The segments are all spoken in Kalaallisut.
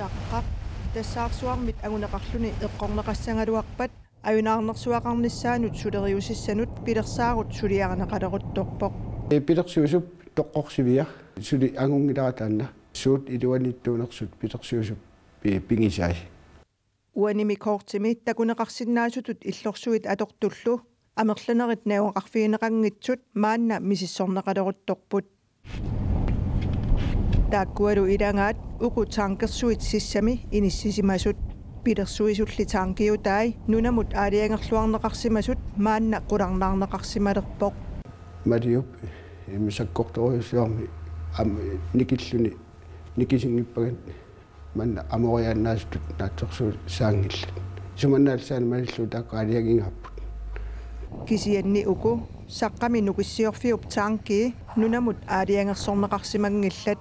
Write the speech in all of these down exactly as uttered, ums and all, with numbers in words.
Taqqaq tassaarsuarmit anguneqarluni eqqorneqassagaluarpat ajunaarnersuaqarnissaanut suleriusissanut pilersaarut suliarineqaleruttorpoq. Pilersuisup toqqorsivia suli angunngilara taanna. Suut iluaniittuunersut pilersuisup pi-, pigisai. Uanimi kortimi takuneqarsinnaasutut illorsuit atortullu amerlanerit najugaqarfigineqanngitsut maanna misissorneqaleruttorput. Taakkualu ilagaat uku tankersuit sissami inissisimasut. Pilersuisulli tankiutai nunamut aalajangerluarneqarsimasut maanna qularnaarneqarsimalerpoq. Maliup imma sakkortoorujussuarmi am-, nikilluni nikisinngippagat manna amoriaannaasutut naatsorsuusaanngillat. Isumannaallisaanik malillugu taakku aalajangigaapput. Kisianni uku saqqami Nukissiorfiup tankii nunamut aalajangersorneqarsimanngillat.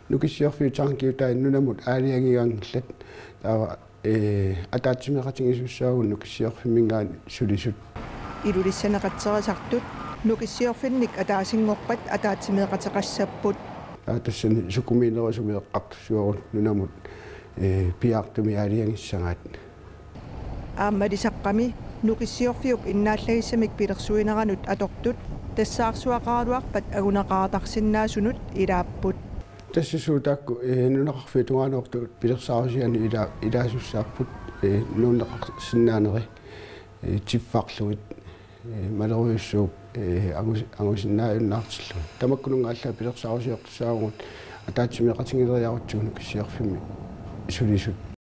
Nukissiorfiup tankiutai nunamut aalajangigaanngillat. Taava, ee, ataatsimeeqatigiissussaavugut Nukissiorfimminngaanniit sulisut. Ilulissaneqatserisartut Nukissiorfinnik ataasinngorpat ataatsimeeqateqassapput. Taava tassani sukumiinerusumik eqqartussaavugut nunamut, ee, piaartumik aalajangissagaat. Aammali saqqami Nukissiorfiup innaallagissamik pilersuineranut atortut tassaarsuaqaraluarpat anguneqartarsinnaasunut ilaapput. Tassa suut taakku, ee, nunaqarfiup tungaanoortut pilersaarusianik ila-, ilaasussaapput, ee, nuunneqarsinnaaneri, ee, tiffarlugit, ee, malerujussuup, ee, angus-, angusinnaajunnaartillugu. Tamakkununnga allaat pilersaarusiortussaavugut ataatsimeeqatigiileriarutsigu Nukissiorfimmi sulisut.